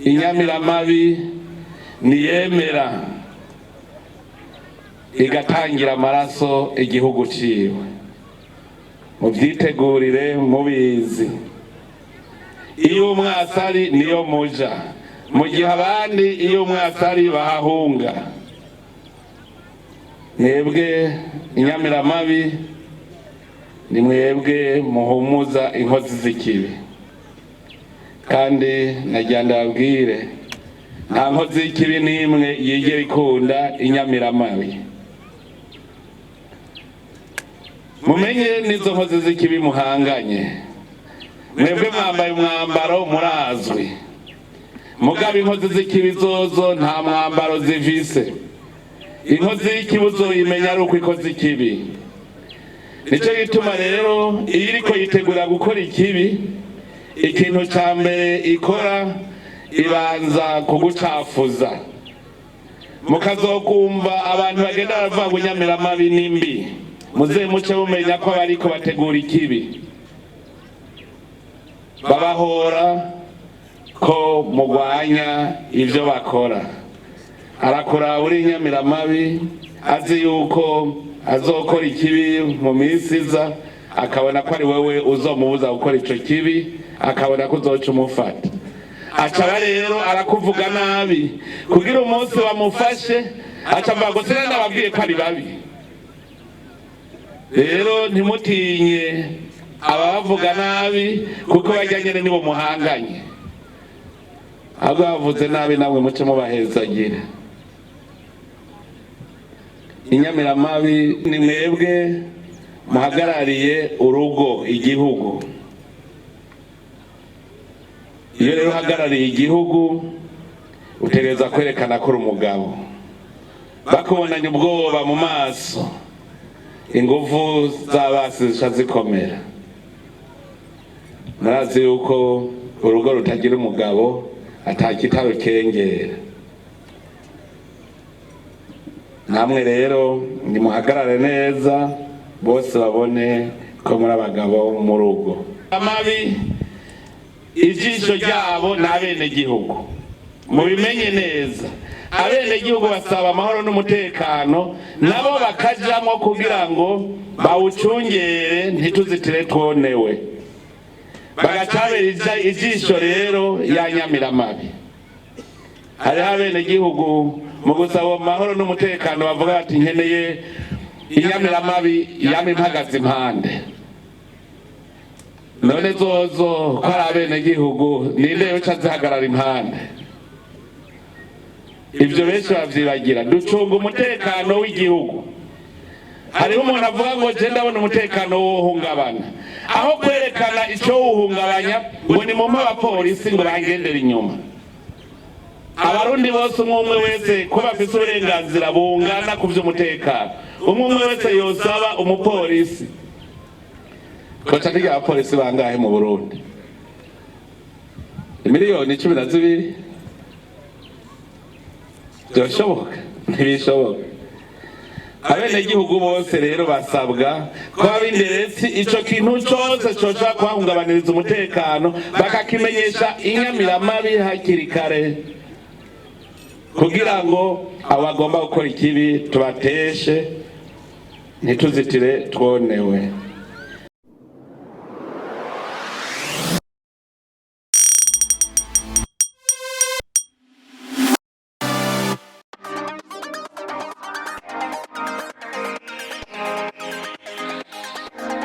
Inyamiramabi niyemera igatangira amaraso igihugu ciwe. Muvyitegurire mubizi, iyo umwasi ari niyo muja, mu gihe abandi iyo umwasi ari bahahunga. Mwebwe inyamiramabi ni mwebwe muhumuza inkozi z'ikibi, kandi nagira ndababwire, nta nkozi y'ikibi n'imwe yigera ikunda inyamiramabi. Mumenye n'izo nkozi z'ikibi muhanganye. Mwebwe mwambaye umwambaro, murazwi, mugabo inkozi z'ikibi zozo nta mwambaro zifise. Inkozi y'ikibi uzoyimenya ari uko ikoze ikibi. Nicyo gituma rero iyo iriko yitegura gukora ikibi, ikintu ca mbere ikora ibanza kugucafuza, mukazokumva abantu bagenda baravuga ngo inyamiramabi ni mbi. Muze muce mumenya ko bariko bategura ikibi, babahora ko mugwanya ivyo bakora. Arakora uri inyamiramabi, azi yuko azokora ikibi mu minsi iza, akabona ko ari wewe uzomubuza gukora ico kibi, akabona ko uzoca umufata. Acaba rero arakuvuga nabi kugira umunsi bamufashe aca avuga ngo sina nababwiye ko ari babi. Rero ntimutinye ababavuga nabi, kuko barya nyene nibo muhanganye. Ahubwo bavuze nabi, namwe muce mubahezagira. Inyamiramabi ni mwebwe muhagarariye urugo, igihugu. Iyo rero uhagarariye igihugu, utegereza kwerekana ko uri umugabo. Bakubonanye ubwoba mu maso, inguvu z'abasi zica zikomera. Murazi yuko urugo rutagira umugabo atakitarukengera. Namwe rero nimuhagarare neza, bose babone ko muri abagabo mu rugo. Amabi ijisho ryabo ni abenegihugu, mubimenye neza. Abenegihugu basaba amahoro n'umutekano, nabo bakajamwo kugira ngo bawucungere, ntituzitire twonewe. Bagacabera ijisho rero ya nyamiramabi. Hariho abenegihugu mu gusaba amahoro n'umutekano bavuga bati: "Nkeneye inyamiramabi yama impagaze impande." None zozo ko ari abenegihugu, ninde yoca zihagarara impande? Ibyo benshi bavyibagira. Ducunga umutekano w'igihugu. Hariho umuntu avuga ngo: "Je ndabona umutekano wohungabana." Aho kwerekana ico wuhungabanya, ngo: "Nimumpe abapolisi ngo bangendere inyuma." Abarundi bose, umwe umwe wese, ko bafise uburenganzira bungana ku vy'umutekano, umwe umwe wese yosaba umupolisi. Koca ntigira abapolisi bangahe mu Burundi? 12 miliyoni byoshoboka? Ntibishoboka. Abenegihugu bose rero basabwa ko ab'inderetsi ico kintu cose coshobora kuhahungabaniriza umutekano bakakimenyesha inyamiramabi hakiri kare, kugira ngo abo bagomba gukora ikibi tubateshe, ntituzitire twonewe.